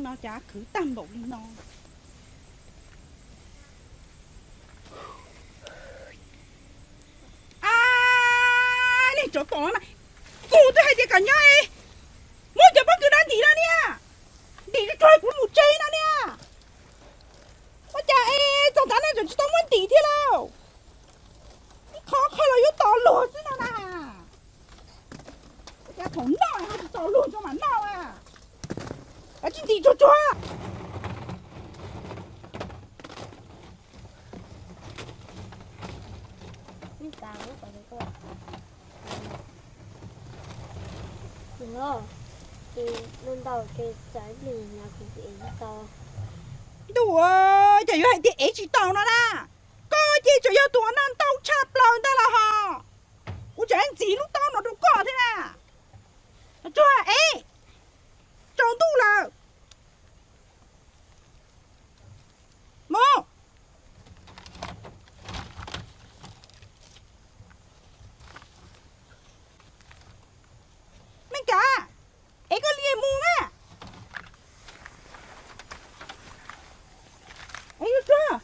No cas khwv tag npaum li no. A, nej tsov tom no, kuv twb hais tias kom nyob es muab cov pob kws no ntim no niam, ntim tsuag tsuag kuv mus tsev no niam. Ua cas es txog tav no tseem tsis tau muab ntim thiab lauj? Ib qho qhov los yuav tos luag xwb no na. Ua cas thaum noj ho tsis tos luag tso mam noj a? Kav tsij ntim tsuag tsuag. Ntuj, cas yuav hais tias ev tsis tau no na. Koj ces tseem yog tus uas noj ntau tshaj plaws ntag los hos. Kuv tseem ntxiv lub taub no rau koj thiab na. Tsuag, ev, tsaus ntuj lawm. Mus. Mej Kav, ev koj li mus na. Ev, Tsuag.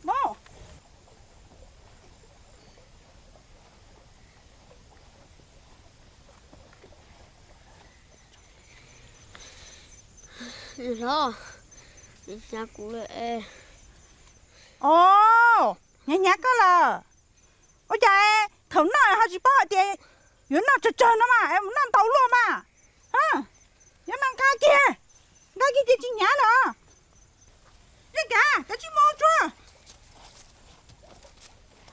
Mus. Hlob, hnyav kuv lawm. Os, hnyav hnyav koj lawm. Ua cas thaum noj ho tsis paub hais tias yuav noj tsawg tsawg no mas es mus noj ntau luaj mas. Yuav mas nqa kiag, nqa kiag ces tsis hnyav lawm. Zej Kav, kav tsij mus Tsuag.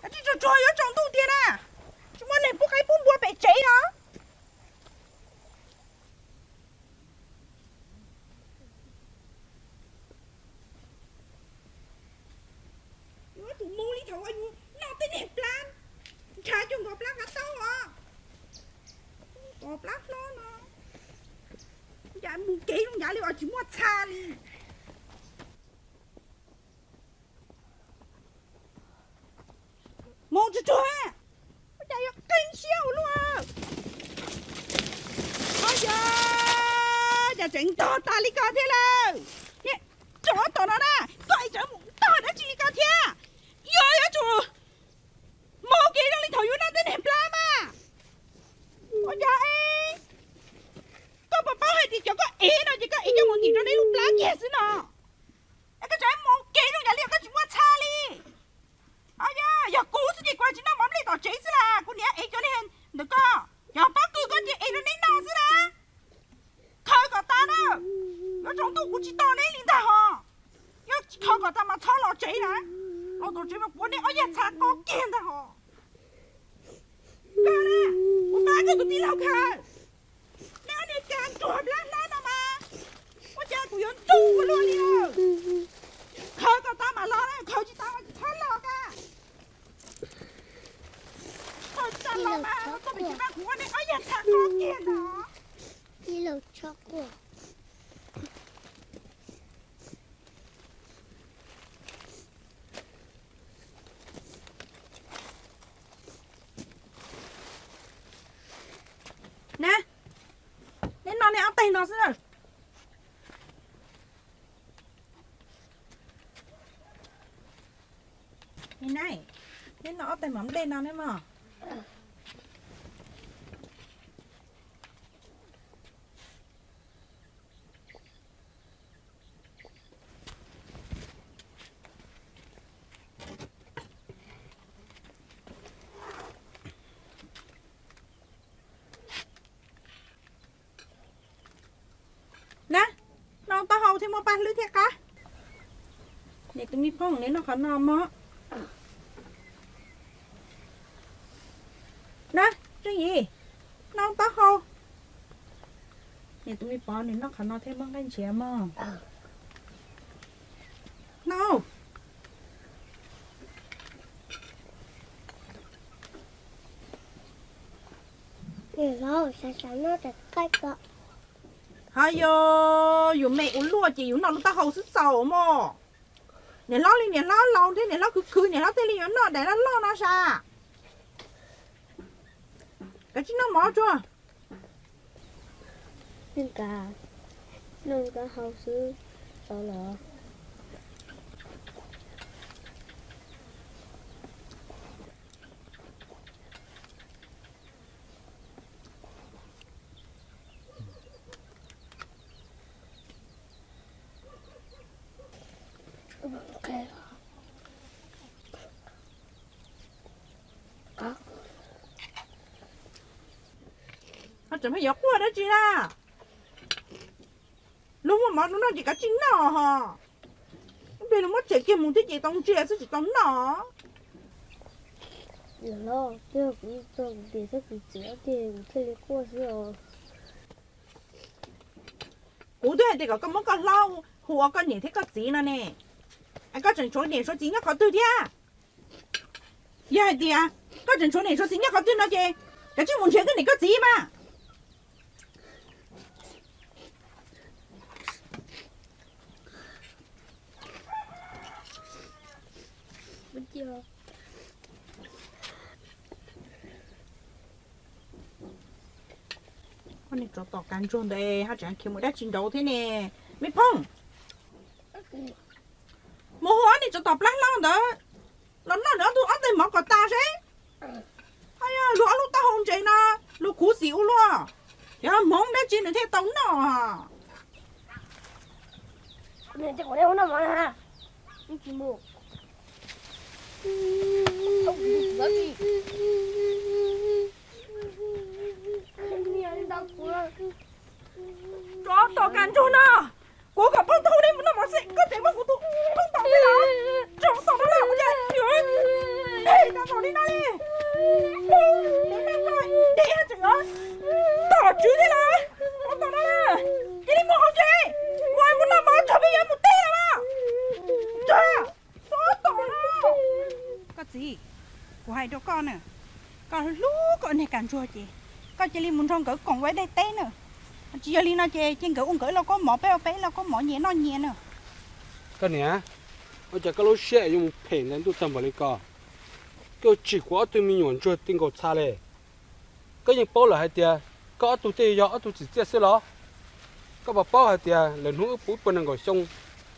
Kav tsij tsuag tsuag yuav tsaus ntuj tiag na. Tsis muaj neeg pub qaib pub npua pem tsev no. Yuav tsum mus li thaum uas yus noj tej niag plab, ntshav cuag nkaus plab qab taub os, nkaus plab hlob no. Cas mus kev zoo ncav li os, tsis muaj txha li. Mus tsuag tsuag, ua cas yuav qeeb siab ua luaj. Ho yog, cas tseem ntog tas li ko thiab lawm. Niam, tsov tom no na, koj es tseem mus ntog dab tsi li ko thiab? Yog yuav tsum mus kev zoo li thaum yus noj tej niag plab mas. Ua cas es koj puas paub hais tias cov koj ev no ces koj ev coj mus ntim rau neb lub plab kiag xwb no. Es koj tseem mus kev zoo yam li koj tsis muaj txha li. Yog, yog kuv xwb ces kuv tsis noj mov nplej tom tsev xwb las, kuv niam ev cov li ntawm koj, cov pob kws koj cia ev rau neb noj xwb las. Khaws kom tas na, yuav tsaus ntuj kuv tsis tos neb li ntag hos. Yog tsis khaws kom tas mas txhob los tsev na, los tom tsev mas kuv ua neb ob yag txha qo kiag ntag hos. Koj na, kuv pab koj tus tij laug khaws. Neb ob niag cas nruag plab hlab no mas, ua cas kuv yuav ntxub ua luaj li lawm. Khaws kom tas mam los na, khaws tsis tas mas tsis txhob los ka. Khaws tsis tas los mas koj pem tsev mas kuv ua neb ob yag txha qo kiag ntag hos. Na, neb noj neb ob teg no xwb. Neb noj ob teg mov nplej no neb mog. Na, noj taub hau thiab muaj paj hlwb thiab qab. Niam tus me phooj, neb noj qhov no mog. Na, Zeej Yim, noj taub hau. Niam tus me pov, nws noj qhov no thiab muaj nqaij ntshiav mog. Noj. Ho yog yus me ua luaj ces yus noj lub taub hau xwb txaus mog. Niam hlob li niam hlob laus thiab niam hlob khwv khwv, niam hlob thiaj li yuav noj daim loj loj no sas. Kav tsij noj mov tso. Noj kab hau xwb, tau los. Ho tseem yuav quaj dab tsi na? Luag muaj mov rau noj ces kav tsij noj ho. Ib pliag luag muab tshem kiag mus thiab ces tau ntsia xwb tsis tau noj. Los, kuv txog kuv niam thiab kuv txiv ob tiag kuv thiaj li quaj xwb os. Kuv twb hais tias kom koj muab koj hlob hu ua koj niam thiab koj txiv no ne, es koj tseem tshuav niam tshuav txiv nyob qhov twg thiab? Yog hais tias koj tseem tshuav niam tshuav txiv nyob qhov twg no ces kav tsij mus nrhiav koj niam koj txiv mas. Tsov tom kab ntsuag ntawd ho tseem khiav mus dab tsi nraud thiab ne? Me phooj, mus hu ob niag tsov tom plab hlob ntawd los noj nws ob tug ob teg mov kom tas seb. Ho yog luag ob lub taub hau ntses no luag khuv xim ua luaj, yog hmoov dab tsi nws thiaj tau noj? Tsov tom kab ntsuag no, kuv kom phooj tus hu nej mus noj mov xwb koj tseem muab kuv tus phooj tom li los. Tsov tom no los ua cas yuav deg tau tom li no li? Deg tau deg tseem tom tswv thiab los? Ua tom no na, cia li mus hauv tsev, kuv mus noj mov tso peb yuav mus teb lawm mas. Tsov tom no. Koj txiv, kuv hais rau koj na, koj hlub koj niag kab ntsuag ces koj cia li mus nrog nkawd koom ua ib daim teb na. Tsis yog li no ces cia nkawd ua nkawd ib lauj kaub mov, peb ua peb ib lauj kaub mov nyias noj nyias na. Koj niam, ua cas koj lub siab yuav mus phem ntawm ntuj tag npaum li ko? Koj tsim kuv ob tug me nyuam ntsuag ti nkaus txha li. Koj yeej paub lawm hais tias koj ob tug tej yog ob tug tsim txiaj xwb los? Koj puas paub hais tias lwm hnub wb puv ib puas nees nkaum xyoo,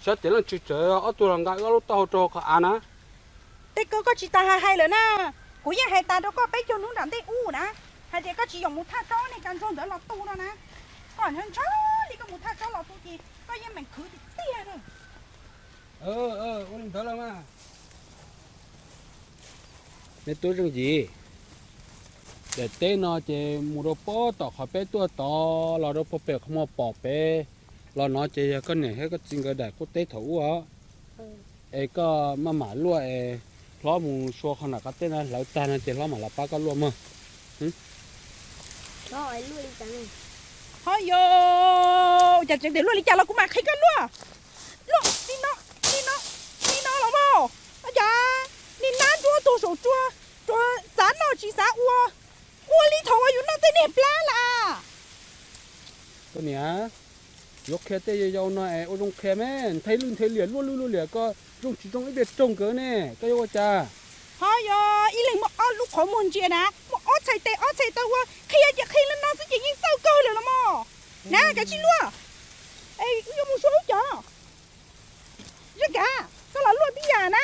xyov tias leej twg tseem ob tug los nqa wb ob lub taub hau rau hauv qhov av na? Tej koj, koj tsis tas hais hais lawm na. Kuv yeej hais tas rau koj peb caug hnub nram ntej ub na, hais tias koj tsis yog mus thaj tsam niag kab ntsuag ntawd los tu no na. Koj ntshaw ntshaw li koj mus thaj tsam los tu ces koj yeej meem khwv tiag tiag na. Ua li ntawd los mas. Me tub Zeej Yim, daim teb no ces mus rau pob tom qhov peb tuaj tod los rau puag pem qhov muag pom pem los no ces yog koj niam thiab koj txiv nkawd daim qub teb thaum ub os. Es koj maj mam luaj es hlob mus sua qhov nram qab teb na, hlawv tag no ces hlob mam los pab koj luaj mog. Ho yog, cas tseem tias luaj li cas los kuv mam qhia koj luaj. Luaj li no, li no, li no los mas. Cas niag nab nruab tuag saum tsua, tsuas xav noj tsis xav ua, ua li thaum uas yus noj tej niag plab lawm. Koj niam, yuav qhia tej yau yau no es ua zoo qhia me, nthe lwj nthe liam luaj lwj luaj liam ko, zoo tsis zoo ib pliag raug nkawd ne, koj yuav ua cas? Ho yog ib leeg muaj ob lub qhov muag ntsia na, muaj ob txhais tes ob txhais taw ua, qhia ces qhia li no xwb ces yeej txawj kawg lawm los mas. Na, kav tsij luaj. Es wb yuav mus sua ub cov. Zeej Kav, koj los luaj tib yam na.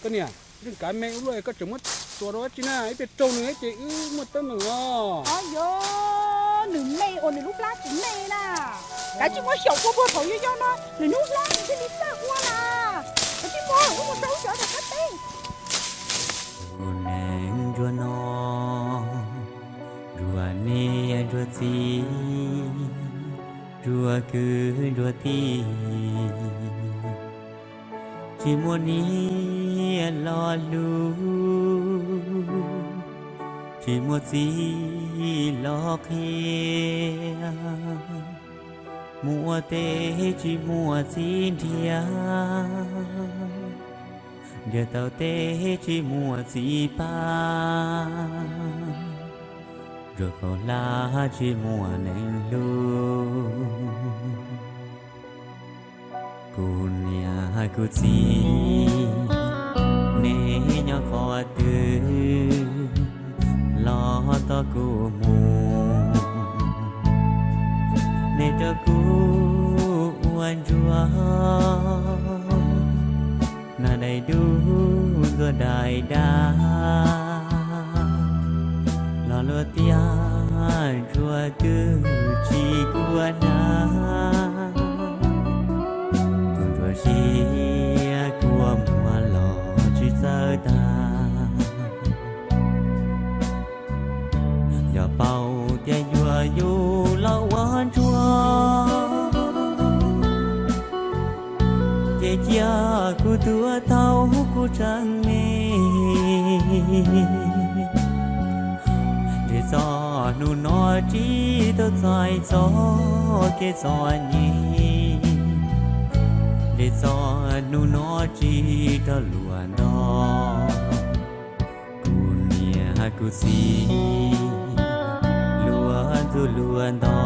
Koj niam, Zeej Kav me ua luaj koj tseem muab tua rau dab tsi na, ib pliag raug nws ces wb muaj teeb meem os. Ho yog nws me uas nws lub plab tsis me na. Kav tsij muab xyaum ua puag thaum yog yog no, nws lub plab nws thiaj li txawj ua na. Kav tsij muab, wb mus rau ub cov rau qab teb. Tus neeg ntsuag no, ntsuag niam ntsuag txiv, ntsuag kwv ntsuag tij, tsis muaj niam los hlub, tsis muaj txiv los qhia, muaj teb tsis muaj txiv nrhiav, nrhiav tau teb tsis muaj txiv pab, ntsuag khaub hlab tsis muaj neeg hlub. Kuv niam kuv txiv, neb nyob qhov twg? Los tos kuv mus, nej rau kuv ua ntsuag, nag dais dub ntxuag dais dab, los luag tiaj ntsuag twb tsis kuaj nag, tus ntsuag siab kua muag los tsis txawj tag. Yog paub tias yuav yus los ua ntsuag, ces cia kuv tuag tau kuv tseeb me. Ntshe txog hnub no tsis tau txais txoj kev txom nyem, ntshe txog hnub no tsis raug luag nto. Kuv niam kuv txiv, luag ntxub luag nto,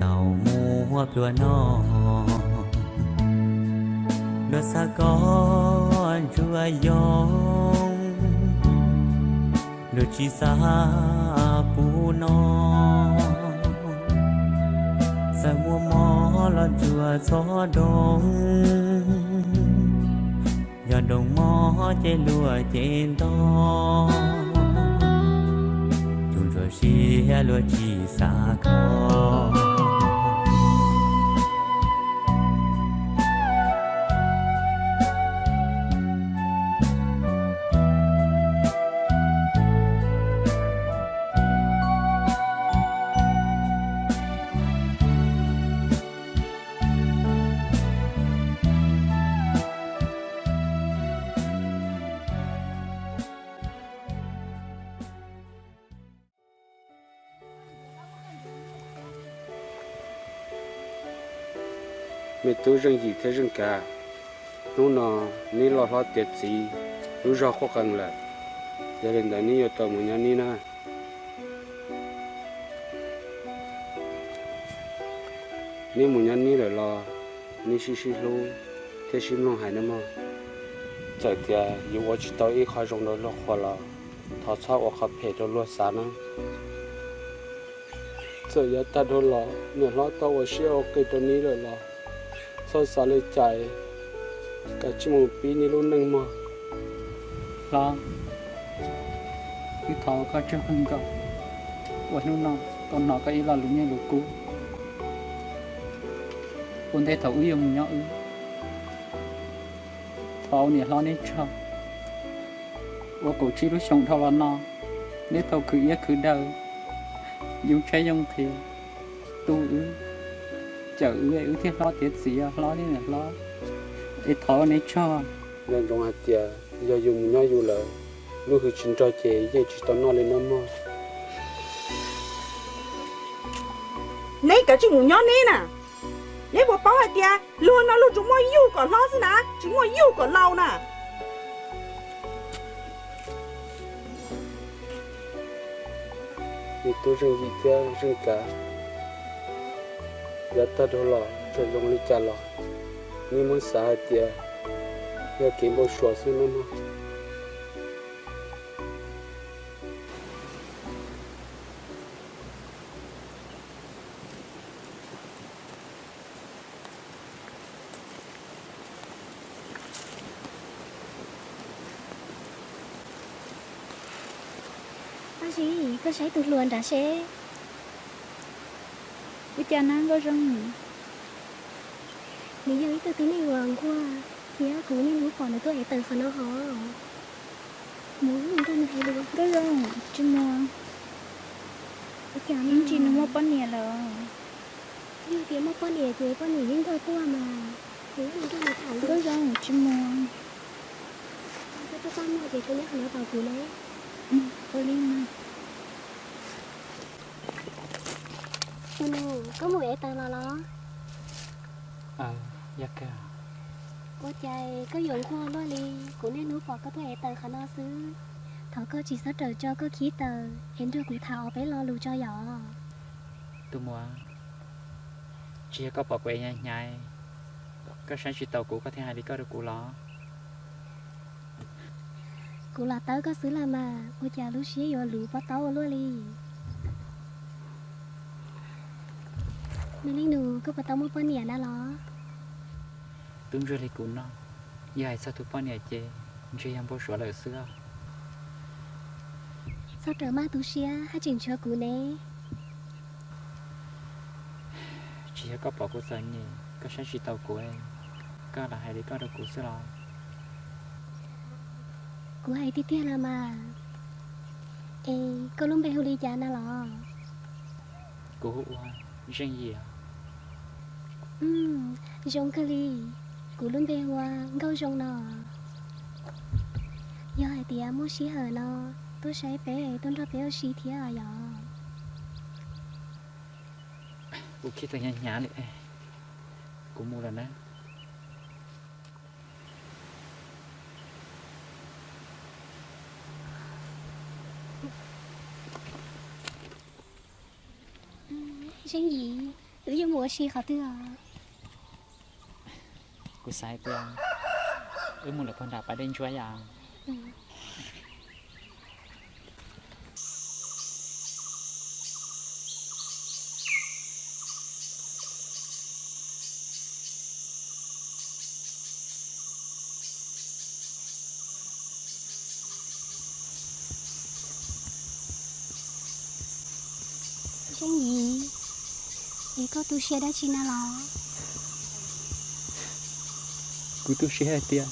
tau muab pluag no, luag xav koj ntsuag yoo, luag tsis xav pub no, xav muab mob los ntsuag txhob doog. Yog doog mob ces luag ces nto, tus ntsuag siab luag tsis xav kho. Me tub Zeej Yim thiab Zeej Kav, hnub no neb loj hlob tiav txiv, lub zog quaj qees lawm, yog li ntawd neb yuav tau mus nyob neb na. Neb mus nyob neb lawm los neb sib sib hlub thiab sib mloog hais nawb mog. Txawm tias yus ua tsis tau ib qho zoo rau luag qhua los thov txhob ua qhov phem rau luag xav nawb. Txawm yav tag dhau los niam hlob tau ua siab ua qis rau neb lawm los txhob xav li cas, kav tsij mus pib neb lub neej mog. Hlob, wb thov koj tsaug kawg nkaus uas hnub no tau hnov koj ib lo lus nyiaj lus kub. Ua ntej thaum wb yuav mus nyob wb, thov niam hlob neb tsaug uas kaum tsib lub xyoo dhau los no neb tau khwv iab khwv daw, yoo tshaib yoo nqhis, tu wb, cawm wb, wb thiaj hlob tiav txiv, hlob thiab niam hlob, es thov neb tsaug. Nco ntsoov hais tias yog yus mus nyob yus lawm, lub hws tsis nrog ces yeej tsis tau noj li nawb mog. Neb kav tsij mus nyob neb na. Neb puas paub hais tias luag no luag tsuas muaj yug kom hlob xwb na, tsis muaj yug kom laus na. Me tub Zeej Yim thiab Zeej Kav, yav tag dhau los txawm zoo li cas los neb muab xav hais tias yog kev npau suav xwb nawb mog. Koj saib tus hluas nrad seb. Ua cas na Nkauj Zoo? Nws yog ib tug tib neeg uas nquag thiab kuv niaj hnub pom nws tuaj ev taws qhov no hos. Mus nrog nws hais lus. Nkauj Zoo, tsis mus. Ua cas ib ntsis nws muaj poj niam lawm. Yog tias muaj poj niam ces poj niam yeej nrog tuaj mas. Nkauj Zoo, tsis mus. Koj txaj muag ces tsuas nyob qhov no tos kuv na. Ua li mas. Tus nus, koj mus ev taws los los? Yog kawg. Ua cas koj yuav nquag luaj li? Kuv niaj hnub pom koj tuaj ev taws qhov no xwb. Thov koj tsis txhob rawm tso koj khib taws es nrog kuv tham ob peb lo lus tso yom. Tus muam, tsis yog koj pom kuv ev hnyav hnyav, koj saib tsis taus kuv koj thiaj hais li koj rau kuv los? Kuv los tawb koj xwb los mas, ua cas lub siab yuav luv pob taub ua luaj li? Me Leej Nus, koj puas tau muaj poj niam na los? Tub ntsuag li kuv no, yog hais txog tus poj niam ces ntshe yog npau suav lawm xwb. Txhob rawm maj tu siab, haj tseem tshuav kuv ne. Tsis yog koj pom kuv txom nyem, koj saib tsis taus kuv, koj los hais li koj rau kuv xwb los? Kuv hais tiag tiag los mas. Es koj lub npe hu li cas na los? Kuv hu ua Zeej Yim. Zoo kawg li, kuv lub npe hu ua Nkauj Zoo no. Yog hais tias muaj sij hawm no tuaj saib peb, tuaj nrog peb ua si thiab os yom? Kuv khib tau hnyav hnyav li, kuv mus lawm na. Zeej Yim, wb yuav mus ua si qhov twg os? Kuv xav hais tias wb mus lawm puag nram pas dej ntsuab yom. Zeej Yim, es koj tu siab dab tsi na los? Kuv tu siab hais tias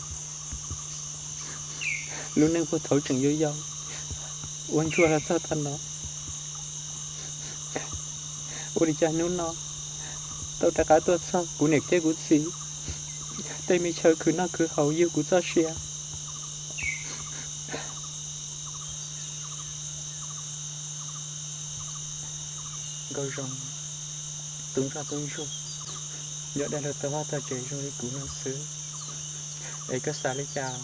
lub neej puag thaum tseem yau yau, ua ntsuag los txog tag no, ua li cas hnub no tau rov qab tuaj txog kuv niam thiab kuv txiv tej me chaw khwv noj khwv haus yug kuv txoj sia. Nkauj Zoo, tub ntsoj tub ntsuag, yuav dag luag tau vaj tau tsev zoo li kuv no xwb, es koj xav li cas?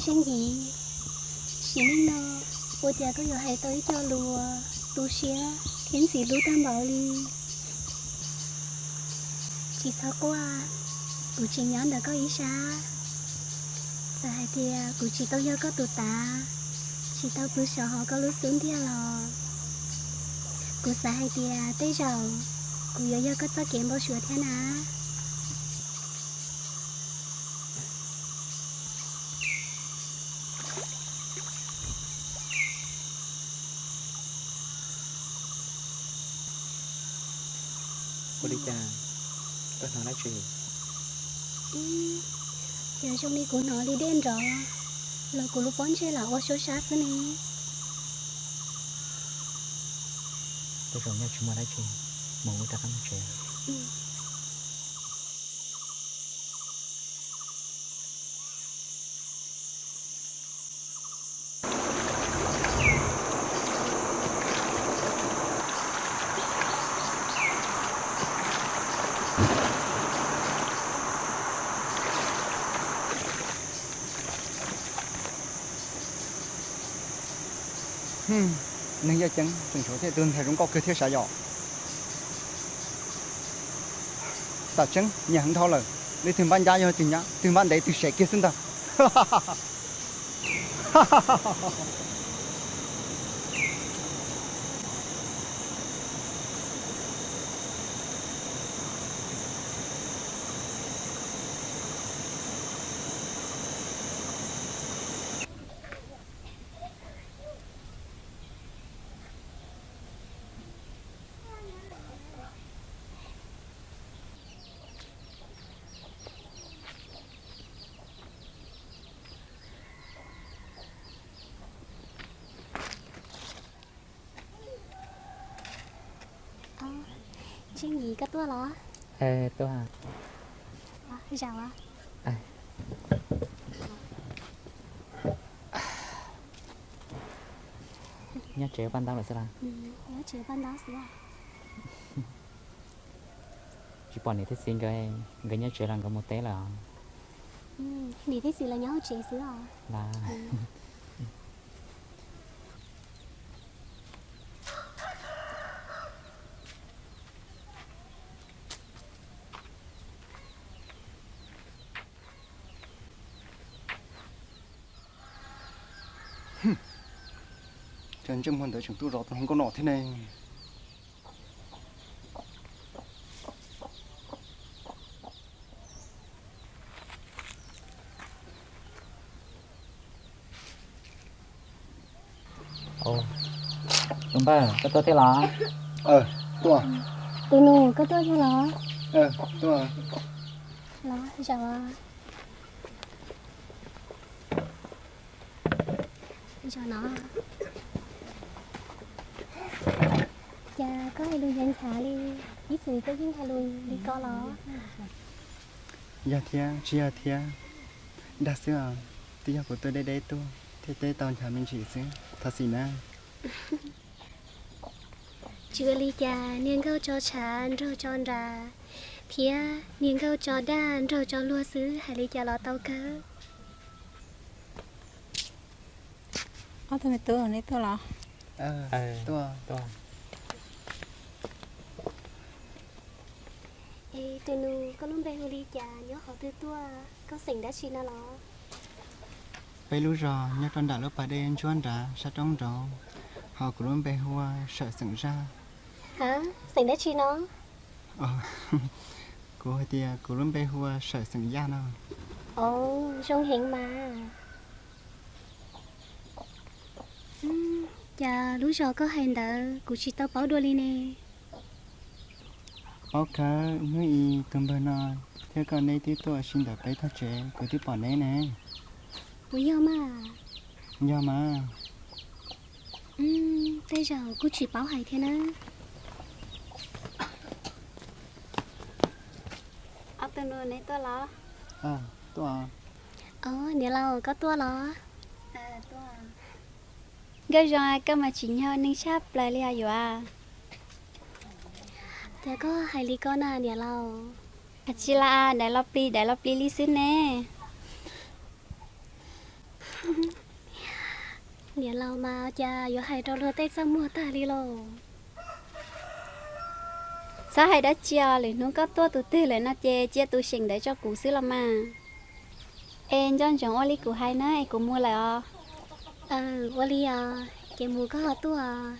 Zeej Yim, sim neej no ua cas koj yuav hais tau ib co lus tu siab thiab ntxim hlub tag npaum li? Tsis txhob quaj, kuv tseem nyob ntawm koj ib sab. Txawm hais tias kuv tsis tau yog koj tus tav, tsis tau pw saum hauv koj lub xub ntiag los, kuv xav hais tias tej zaum kuv yuav yog koj txoj kev npau suav thiab na. Ua li cas koj hnov dab tsi? Yog zoo li kuv hnov li dej nrov los kuv lub pob ntseg los ua suab sab xwb ne. Tej zaum nyaj tsis muaj dab tsi, mus wb rov qab mus tsev. Neeg yaj ceeb tseem tshuav thiaj tug ntxhais zoo nkauj kawg thiab sav yom. Tam tseeb nyiam heev dhau lawm, leej twg npab ncab yog twg nyab, twg npab ntev twg sev kiag xwb ntag. Zeej Yim, koj tuaj los? Tuaj. Zaum. Nyob tsev paj ntaub lawm xwb las? Nyob tsev paj ntaub xwb. Tsis pom niam thiab txiv nkawd, nkawd nyob tsev los nkawd mus teb lawm os? Niam thiab txiv lawv nyob hauv tsev xwb os. Las. Cas ntsej muag ntawd tseem tuaj zov tus hluas nkauj no thiab ne? Tus npawg, koj tuaj thiab los? Tuaj. Tus nus, koj tuaj thiab los? Tuaj. Los zaum, zaum no. Cas koj hais lus nchav nchav li, ib txwm koj yeej hais lus li ko los? Yog thiab tsis yog thiab, dag xwb os. Twb yog kuv tuaj deb deb tuaj thiaj teb tau nchav me ntsis xwb, thov txim na. Tsis ua li cas, niag nkauj tso tshav nraug tso nras, thiab niag nkauj tso dag nraug tso luag xwb, hais li cas los tau kawg. Ob tug me tub, neb tuaj los? Es tus nus, koj lub npe hu li cas, nyob qhov twg tuaj, koj xeem dab tsi no los? Peb lub zos nyob rau nram lub pas dej ntsuab nrad sab roob nraud, ho kuv lub npe hu ua Sawm xeem Zaj. Ha, xeem dab tsi no? Kuv hais tias kuv lub npe hu ua Sawm xeem Yaj no. Ov, zoo heev mas. Cas lub zos koj hais ntawd kuv tsis tau paub dua li ne. Paub kawg, hnub ib tus npawg no thiab koj neb twb tuaj ua si ntawm peb tog tsev, kuv twb pom neb ne. Puas yog mas? Yog mas. Tej zaum kuj tsis paub hais thiab na. Ob tug nus, neb tuaj los? Tuaj. Ov, niam laus koj tuaj los? Nkauj Zoo, koj mas tsim nyog neeg tshaj plaws li os yuav. Cas koj hais li ko na niam laus? Tsis li, dais los plig, dais los plig li xwb ne. Niam laus mas cas yuav hais rau luag tej txaj muag tag li lauj. Txhob hais dab tsi os, lwm hnub koj tuaj tus twg lawm no ces cia tus xeem ntawd rau kuv xwb los mas. Es nco ntsoov ua li kuv hais na, es kuv mus lawm os. Ua li os, ces mus koj ho tuaj.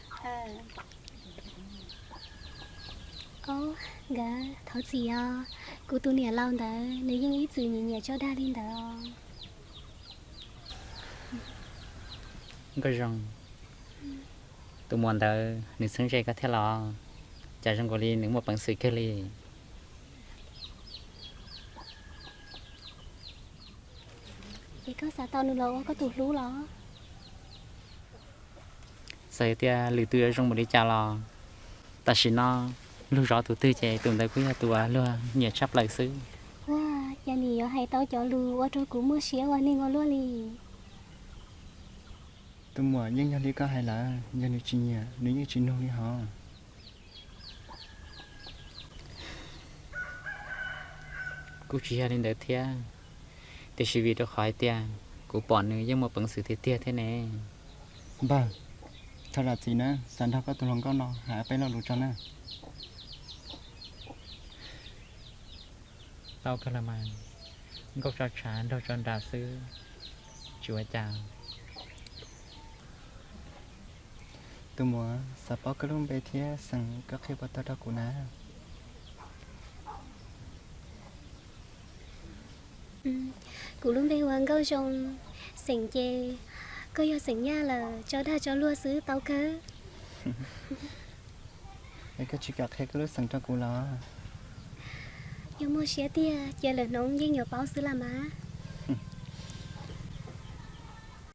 Ob, nkawd thov txim os, kuv tus niam laus ntawd nws yeej ib txwm nyiam nyiam tso dag li ntawd os. Nkauj Zoo, tus muam ntawd nws txheeb ze koj thiab los? Cas zoo nkaus li nws muaj peev xwm kawg li. Es koj xav tau nws los ua koj tus hlub los? Txawm tias lwm tus yuav zoo npaum li cas los tam sim no luag zov tus twg ces tus ntawd kuj yog tus uas luag nyiam tshaj plaws xwb. Ua, cas nim yuav hais tau cov lus ua rau kuv muaj siab ua neeg ua luaj li. Tus muam, yeej yog li koj hais lawm, yog nws tsis nyiam nws yeej tsis nug li hos. Kuj tsis yog li ntawd thiab, tiam sis vim rau qhov hais tias kuv pom nws yeej muaj peev xwm tiag tiag thiab ne. Npawg, thov zam txim na, xav nrog koj tus hluas nkauj no hais peb lo lus tso na. Tau kawg los mas, nkauj tso tshav nraug tso nras xwb, tsis ua cas. Tus muam, xav paub koj lub npe thiab xeem koj qhia puas tau rau kuv na? Kuv lub npe hu ua Nkauj Zoo, xeem ces koj yog xeem Yaj lawm, tso dag tso luag xwb tau kawg. Es koj tsis kam qhia koj lub xeem rau kuv los? Yog muaj siab tiag ces lwm hnub yeej yuav paub xwb las mas.